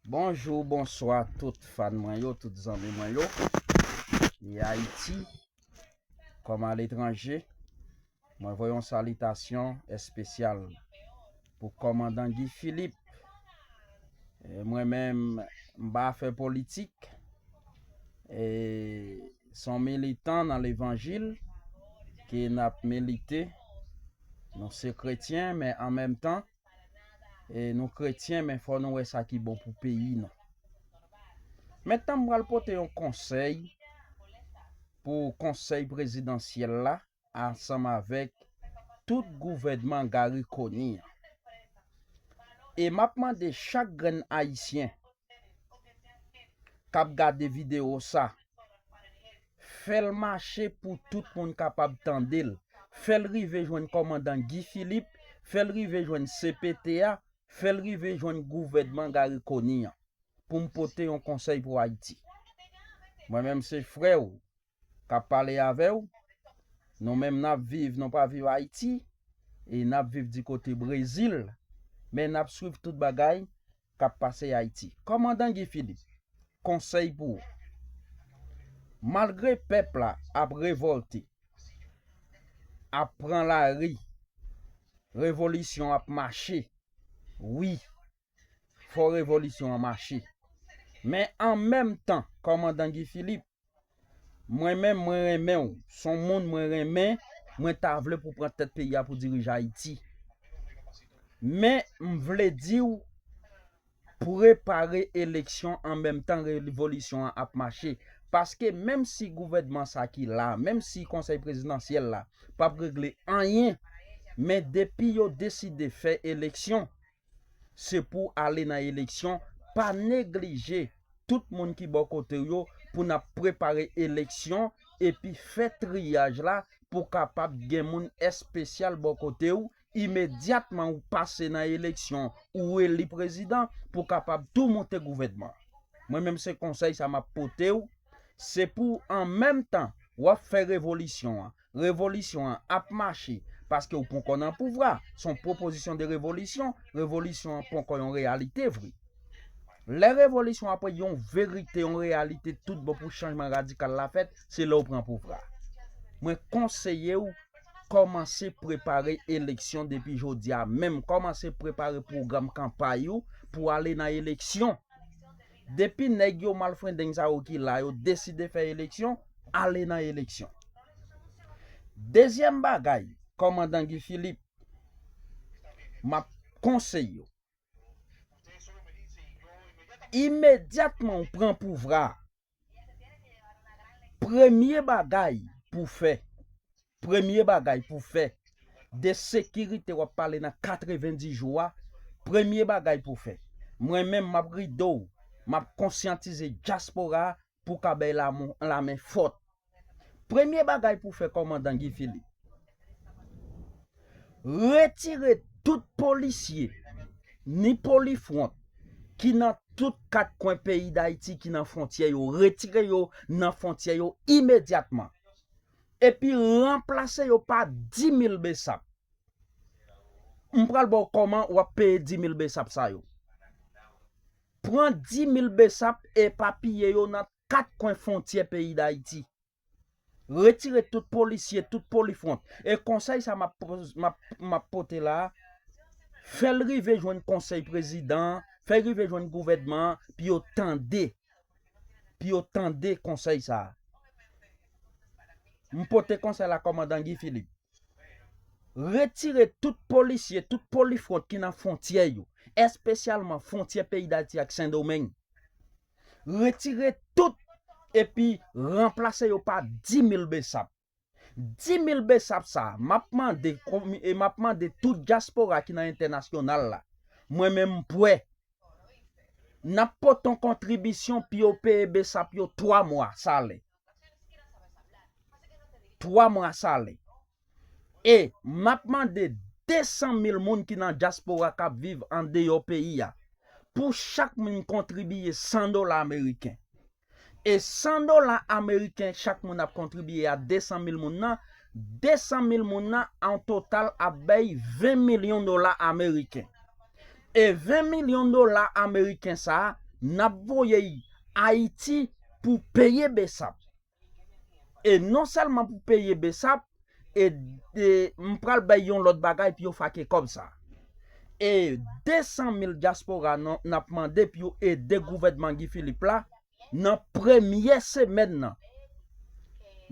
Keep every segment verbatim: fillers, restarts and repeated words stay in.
Bonjou, bonswa tout fan mwen yo, tout zanmi mwen yo. E Ayiti, kòm aletranje, mwen voye yon salitasyon espesyal pou kòmandan Guy Philippe. E mwen menm, m pa fè politik. E se yon militan nan levanjil ke n ap milite. Nou se kretyen, men an menm tan, e nou kretyen, men fò nou wè sa ki bon pou peyi nou. Mentnan, m pral pote yon konsèy pou konsèy prezidansyèl la, ansanm avèk tout gouvènman Garry Conille an. E m ap mande chak grenn Ayisyen k ap gade videyo sa, fè l mache pou tout moun kapab tande l. Fè l rive jwenn kòmandan Guy Philippe, fè l rive jwenn C P T a, fè l rive jwenn gouvènman Garry Conille an, pou m pote yon konsèy pou Ayiti. Mwen menm se frè w k ap pale avè w. Nou menm n ap viv, nou pa viv Ayiti, e n ap viv di kote Brezil, men n ap swiv tout bagay k ap pase Ayiti. Kòmandan Guy Philippe, konsèy pou ou. Malgre pèp la ap revòlte, ap pran lari, revolisyon ap mache. Wi, fò revolisyon an mache. Men an menm tan, kòmandan Guy Philippe, mwen menm, mwen renmen w. Se yon moun mwen renmen, mwen ta vle pou pran tèt peyi a pou dirije Ayiti. Men, m vle di w, prepare eleksyon an menm tan revolisyon an ap mache. Paske menm si gouvènman sa ki la, menm si konsèy prezidansyèl la p ap regle anyen, men depi yo deside fè eleksyon, se pou ale nan eleksyon, pa neglije tout moun ki bò kote w yo pou n ap prepare eleksyon epi fè triyaj la pou kapab gen moun espesyal bò kote w imedyatman ou pase nan eleksyon, ou eli prezidan pou kapab tou monte gouvènman. Mwen menm se konsèy sa m ap pote w, se pou an menm tan w ap fè revolisyon an, revolisyon an ap mache, paske w ponkò nan pouvwa, se yon pwopozisyon de revolisyon, revolisyon an ponkò yon reyalite vre. Lè revolisyon ap yon verite, yon reyalite tout bon pou chanjman radikal la fèt, se lè w pran pouvwa. Mwen konseye w kòmanse prepare eleksyon depi jodi a menm, kòmanse prepare pwogram kanpay ou pou ale nan eleksyon. Depi nèg yo malfrendeng sa yo ki la, yo deside fè eleksyon, ale nan eleksyon. Dezyèm bagay, kòmandan Guy Philippe, m ap konseye w. Imedyatman w pran pouvwa, premye bagay pou fè, premye bagay pou fè, de sekirite w ap pale nan katrevenndis jou a, premye bagay pou fè. Mwen menm, m ap ride w, m ap konsyantize dyaspora a pou ka bay lamen fòt. Premye bagay pou fè kòmandan Guy Philippe, retire tout polisye, ni polifwont, ki nan tout kat kwen peyi Dayiti, ki nan fwontyè yo, retire yo nan fwontyè yo imedyatman. Epi ranplase yo pa dimil besap. M pral ba w kòman w ap peye dimil besap sa yo. Pran dimil besap, epapiye yo nan kat kwen fwontyè peyi Dayiti. Retire tout polisye, tout polifwont. E konsèy sa m ap poz-, m ap, m ap pote la, fè l rive jwenn konsèy prezidan, fè l rive jwenn gouvènman, pou yo tande. Pou yo tande konsèy sa. M pote konsèy la kòmandan Guy Philippe. Retire tout polisye, tout polifwont ki nan fwontyè yo, espesyalman fwontyè peyi Dayiti ak Sendomeng. Retire tout epi ranplase yo pa dimil besap. Dimil besap sa, m ap mande, e m ap mande tout dyaspora ki nan entènasyonal la. Mwen menm m prè. N ap pote yon kontribisyon pou yo peye besap yo twa mwa salè. Twa mwa salè. E m ap mande de san mil moun ki nan dyaspora k ap viv andeyò peyi a, pou chak moun kontribiye san dola ameriken. E san dola ameriken chak moun ap kontribiye a de san mil moun nan, de san mil moun nan an total ap bay ven milyon dola ameriken. E ven milyon dola ameriken sa a, n ap voye l Ayiti pou peye BSAP. E non sèlman pou peye BSAP, e, e m pral bay yon lòt bagay pou yo fake kòb sa. E de san mil dyaspora n ap mande pou yo ede gouvènman Guy Philippe la nan premye semèn nan.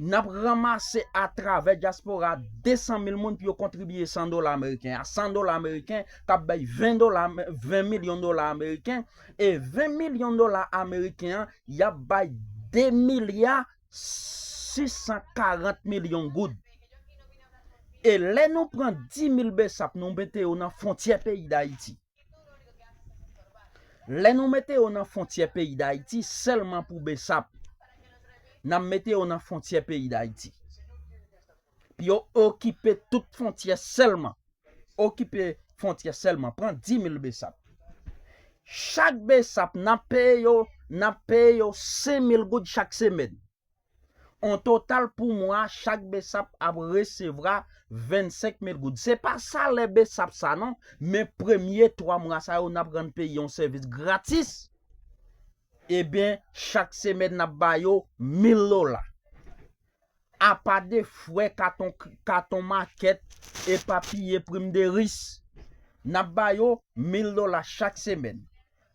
N ap ranmase atravè dyaspora de san mil moun pou yo kontribiye san dola ameriken. A san dola ameriken, k ap bay ven dola, ven milyon dola ameriken. E ven milyon dola ameriken an, y ap bay de milya sis san karant milyon goud. E lè nou pran di mil BSAP, nou mete yo nan fwontyè peyi Dayiti. Lè nou mete yo nan fwontyè peyi Dayiti, sèlman pou BSAP, n ap mete yo nan fwontyè peyi Dayiti. Pou yo okipe tout fwontyè sèlman. Okipe fwontyè sèlman. Pran di mil BSAP. Chak BSAP, n ap peye yo, n ap peye yo senk mil goud chak semèn. An total pou mwa, chak BSAP ap resevwa vennsenk mil goud. Se pa salè BSAP sa non, men premye twa mwa sa yo, n ap rann peyi a yon sèvis gratis. Ebyen, chak semèn, n ap ba yo mil dola. Apa de frè katon, katon makèt, epapiye, prim de ris, n ap ba yo mil dola chak semèn.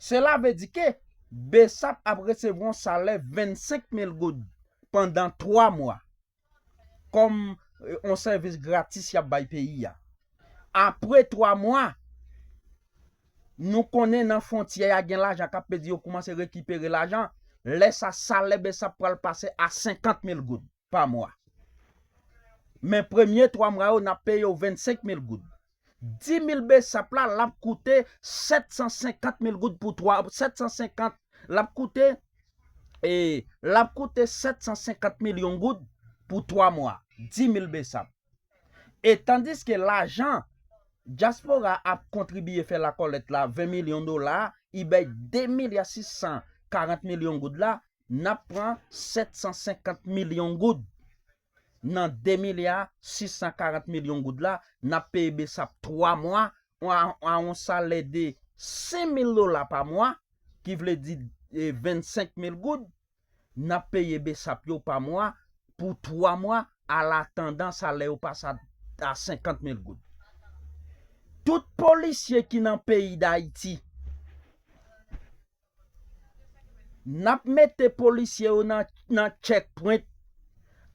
Sela vle di ke BSAP ap resevwa yon salè vennsenk mil goud pandan twa mwa kòm, e, yon sèvis gratis y ap bay peyi a. Apre twa mwa, nou konnen nan fwontyè a gen lajan k ap pèdi, yo kòmanse rekipere lajan. Lè sa, salè BSAP pral pase a senkant mil goud pa mwa. Men premye twa mwa yo, n ap peye yo vennsenk mil goud. Di mil BSAP la, l ap koute sèt san senkant mil goud pou twa, sèt san senkant, l ap koute, e, l ap koute sèt san senkant milyon goud pou twa mwa, di mil BSAP. E tandiske lajan dyaspora ap kontribiye fè lakòlèt la, ven milyon dola, li bay de milya sis san karant milyon goud la, n ap pran sèt san senkant milyon goud. Nan de milya sis san karant milyon goud la, n ap peye BSAP twa mwa, a, a yon salè de senk mil dola pa mwa, ki vle di, e, vennsenk mil goud, n ap peye BSAP yo pa mwa pou twa mwa, alatandan salè yo pase a, a senkant mil goud. Tout polisye ki nan peyi Dayiti, n ap mete polisye yo nan, nan checkpoint.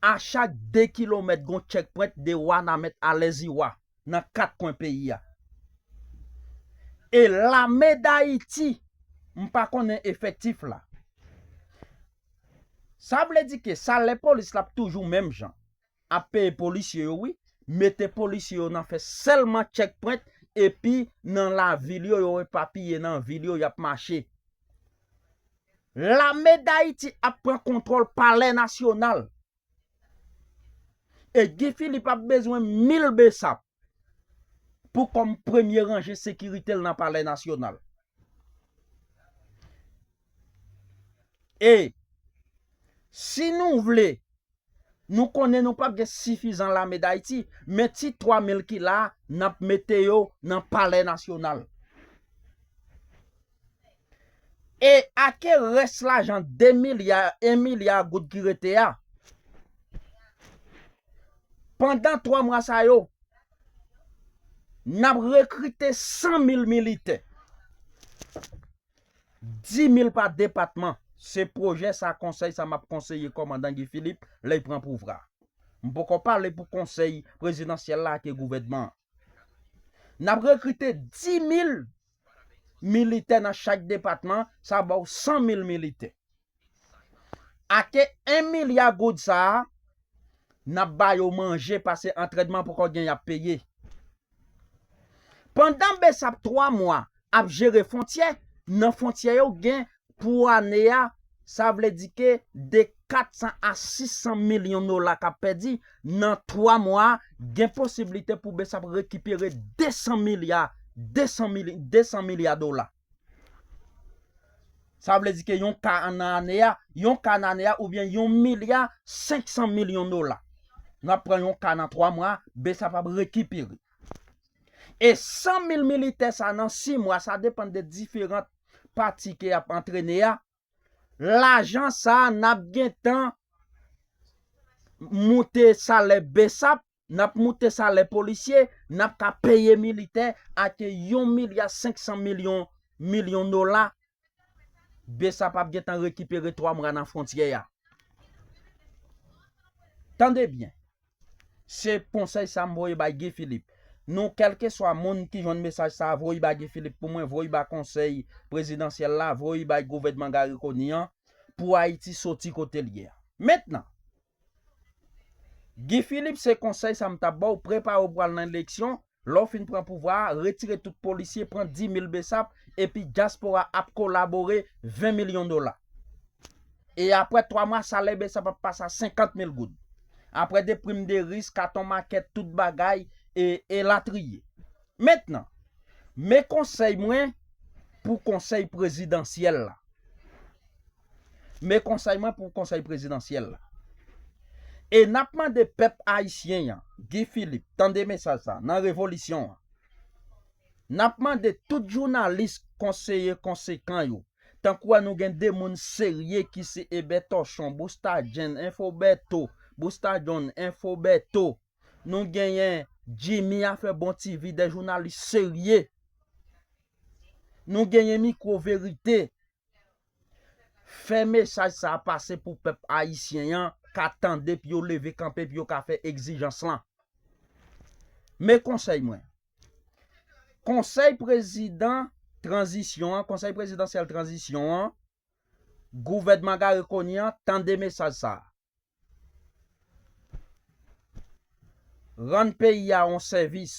A chak de kilomèt, gon checkpoint de Wanament a Lèziwa, nan kat kwen peyi a. E lame Dayiti, m pa konnen efektif la. Sa vle di ke salè polis la ap toujou menm jan. Ap peye polisye yo, wi. Mete polisye yo nan fè sèlman checkpoint, epi nan lavil yo, yo epapiye nan vil yo, y ap mache. Lame Dayiti ap pran kontwòl Palè Nasyonal. E Guy Philippe ap bezwen mil BSAP pou kòm premye ranje sekirite l nan Palè Nasyonal. E si nou vle, nou konnen nou p ap gen sifizan lame Dayiti, men ti twa mil ki la a, n ap mete yo nan Palè Nasyonal. E ake rès lajan de milya, en milya goud ki rete a? Pandan twa mwa sa yo, n ap rekrite san mil militè. Di mil pa depatman. Se pwojè sa, konsèy sa m ap konseye kòmandan Guy Philippe lè l pran pouvwa. M poko pale pou konsèy prezidansyèl la ake gouvènman an. N ap rekrite di mil militè nan chak depatman, sa ba w san mil militè. Ake en milya goud sa a, n ap ba yo manje, pase antrènman poko gen, y ap peye. Pandan BSAP twa mwa ap jere fwontyè, nan fwontyè yo gen pou ane a, sa vle di ke de kat san a sis san milyon dola k ap pèdi, nan twa mwa, gen posiblite pou BSAP rekipere de san milya, de san mil, de san milya dola. Sa vle di ke yon ka nan ane a, yon ka nan ane a, oubyen yon milya senk san milyon dola. N ap pran yon ka nan twa mwa, BSAP ap rekipere. E san mil militè sa nan sis mwa, sa depann de diferan pati ke y ap antrene a, lajan sa a n ap gentan moute salè BSAP, n ap moute salè polisye, n ap ka peye militè ak yon milya senk san milyon, milyon dola. BSAP ap gentan rekipere twa mwa nan fwontyè a. Tande byen. Se konsèy sa m voye bay Guy Philippe. Nou, kèlkeswa moun ki jwenn mesaj sa, voye ba Guy Philippe pou mwen, voye ba konsèy prezidansyèl la, voye bay gouvènman Garry Conille an, pou Ayiti soti kote l ye a. Mentnan, Guy Philippe, se konsèy sa m t ap ba w, prepare w pou al nan eleksyon, lè w fin pran pouvwa a, retire tout polisye, pran dis mil BSAP, epi dyaspora ap kolabore ven milyon dola. E apre twa mwa, salè BSAP ap pase a senkant mil goud. Apre de prim de risk, katon makèt, tout bagay, e, elatriye. Mentnan, men konsèy mwen pou konsèy prezidansyèl la. Men konsèy mwen pou konsèy prezidansyèl la. E n ap mande pèp ayisyen an, Guy Philippe, tande mesaj sa, nan revolisyon an. N ap mande tout jounalis konseye konsekan yo, tankou wè nou gen de moun serye ki se Ebè Tòchon, Bousta John, Enfo Bèto, Bousta John, Enfo Bèto. Nou genyen Jimmy Afè Bon T V, de jounalis serye. Nou genyen Mikwo Verite. Fè mesaj sa a pase pou pèp ayisyen an ka tande, pou yo leve kanpe, pou yo ka fè egzijans lan. Men konsèy mwen. Konsèy prezidan tranzisyon an, konsèy prezidansyèl tranzisyon an, gouvènman Garry Conille an, tande mesaj sa a. Rann peyi a yon sèvis.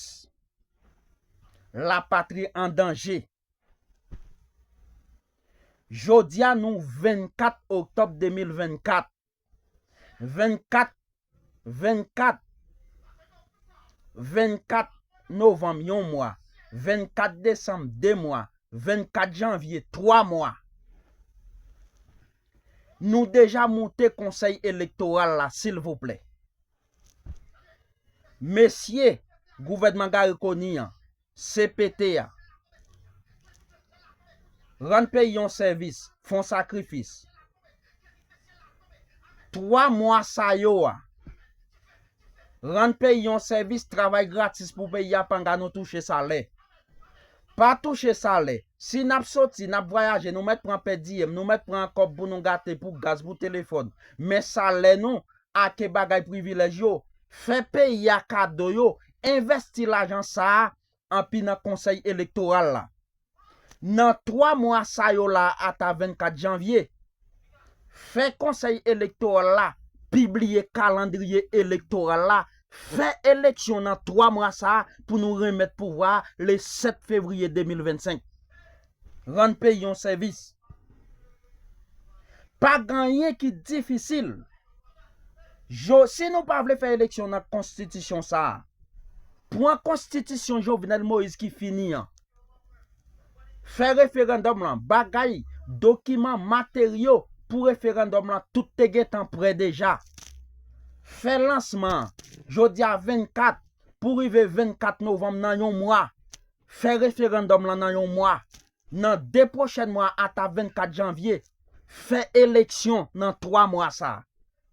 Lapatri an danje. Jodi a, nou vennkat oktòb de mil vennkat. Vennkat, vennkat, vennkat novanm, yon mwa. Vennkat desanm, de mwa. Vennkat janvye, twa mwa. Nou deja moute konsèy elektoral la, silvouplè. Mesye, gouvènman Garry Conille an, C P T a, rann peyi yon sèvis, fè yon sakrifis. Twa mwa sa yo a, rann peyi yon sèvis, travay gratis pou peyi a, panga nou touche salè. Pa touche salè. Si n ap soti, n ap vwayaje, nou mèt pran pèdiyèm, nou mèt pran kòb pou nou gate, pou gaz, pou telefòn. Men salè nou, ake bagay privilèj yo, fè peyi a kado yo, envèsti lajan sa a anpi nan konsèy elektoral la. Nan twa mwa sa yo la a, ata vennkat janvye, fè konsèy elektoral la pibliye kalandriye elektoral la, fè eleksyon nan twa mwa sa a pou nou renmèt pouvwa a le sèt fevriye de mil vennsenk. Rann peyi yon sèvis. Pa gen anyen ki difisil. Jo, si nou pa vle fè eleksyon nan konstitisyon sa a, pran konstitisyon Jovenel Moïse ki fini an. Fè referandòm lan, bagay, dokiman, materyo pou referandòm lan, tout te gentan prè deja. Fè lansman an, jodi a vennkat, pou rive vennkat novanm nan yon mwa. Fè referandòm lan nan yon mwa. Nan de pwochèn mwa ata vennkat janvye, fè eleksyon nan twa mwa sa a.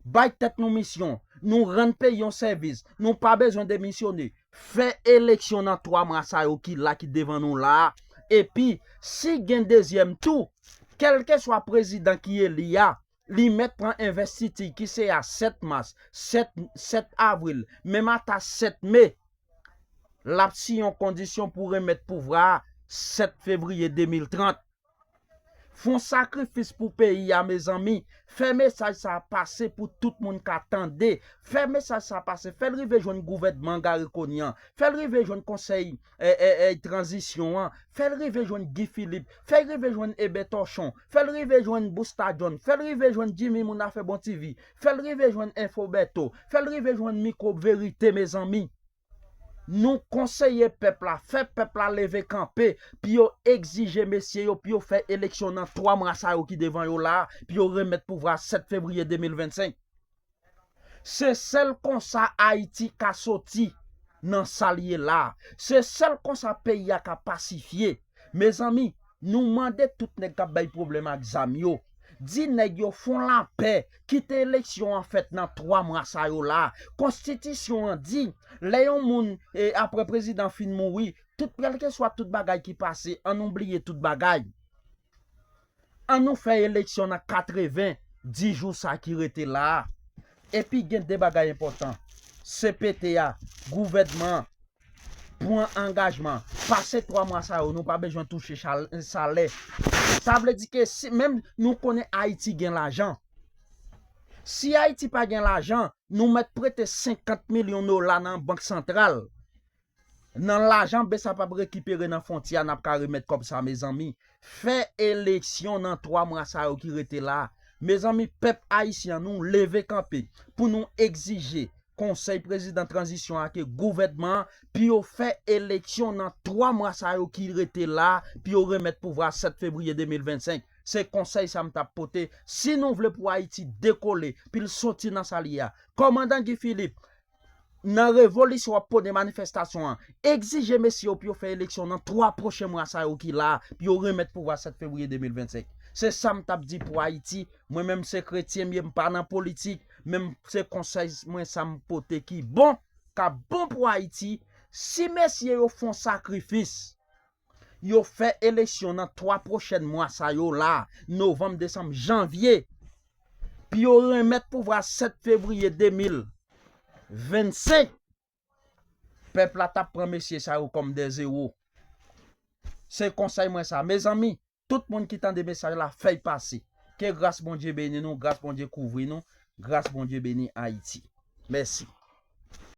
Bay tèt nou misyon, nou rann peyi yon sèvis, nou pa bezwen demisyone. Fè eleksyon nan twa mwa sa yo ki la, ki devan nou la a. Epi, si gen dezyèm tou, kèlkeswa prezidan ki eli a, li mèt pran envèstiti ki se a sèt mas, sèt, sèt avril, menm ata sèt me. L ap siyen yon kondisyon pou remèt pouvwa a sèt fevriye de mil trant. Fè yon sakrifis pou peyi a, mezanmi. Fè mesaj sa a pase pou tout moun ka tande. Fè mesaj sa a pase. Fè l rive jwenn gouvènman Garry Conille an. Fè l rive jwenn konsèy, e, e, e, tranzisyon an. Fè l rive jwenn Guy Philippe. Fè l rive jwenn Ebè Tòchon. Fè l rive jwenn Bousta John. Fè l rive jwenn Jimmy Moun Afè Bon T V. Fè l rive jwenn Enfo Bèto. Fè l rive jwenn Mikwo Verite, mezanmi. Nou konseye pèp la, fè pèp la leve kanpe, pou yo egzije mesye yo, pou yo fè eleksyon nan twa mwa sa yo ki devan yo la a, pou yo remèt pouvwa a sèt fevriye de mil vennsenk. Se sèl konsa Ayiti ka soti nan sa l ye la a. Se sèl konsa peyi a ka pasifye. Mezanmi, Nou mande tout nèg k ap bay pwoblèm ak zam yo, di nèg yo fon lapè, kite eleksyon an fèt nan twa mwa sa yo la. Konstitisyon an di, lè yon moun, e, apre prezidan fin mouri, tout, kèlkeswa tout bagay ki pase, ann nou bliye tout bagay. Ann nou fè eleksyon nan katreven di jou sa ki rete la a. Epi gen de bagay enpòtan. C P T a, gouvènman an, pran angajman. Pase twa mwa sa yo, nou pa bezwen touche chal- salè. Sa vle di ke si, menm nou konnen Ayiti gen lajan. Si Ayiti pa gen lajan, nou mèt prete senkant milyon dola nan bank santral. Nan lajan B S A p ap rekipere nan fwontyè a, n ap ka remèt kòb sa, mezanmi. Fè eleksyon nan twa mwa sa yo ki rete la. Mezanmi, pèp ayisyen an, nou leve kanpe pou nou egzije Konsèy Prezidan Tranzisyon an ak gouvènman an pou yo fè eleksyon nan twa mwa sa yo ki rete la, pou yo remèt pouvwa a sèt fevriye de mil vennsenk. Se konsèy sa m t ap pote. Si nou vle pou Ayiti dekole, pou l soti nan sa l ye a, kòmandan Guy Philippe, nan revolisyon w ap pwone manifestasyon an, egzije mesye yo pou yo fè eleksyon nan twa pwochen mwa sa yo ki la, pou yo remèt pouvwa sèt fevriye de mil vennsenk. Se sa m t ap di pou Ayiti. Mwen menm se kretyen m ye, m pa nan politik, men m- se konsèy mwen sa m pote ki bon, k ap bon pou Ayiti. Si mesye yo fon sakrifis, yo fè eleksyon nan twa pwochèn mwa sa yo la, novanm, desanm, janvye, pou yo remèt pouvwa sèt fevriye de mil vennsenk, pèp la t ap pran mesye sa yo kòm de zewo. Se konsèy mwen sa. Mezanmi, tout moun ki tande mesaj la, fè l pase. Ke gras Bondye beni nou, gras Bondye kouvri nou, gras Bondye beni Ayiti. Mèsi.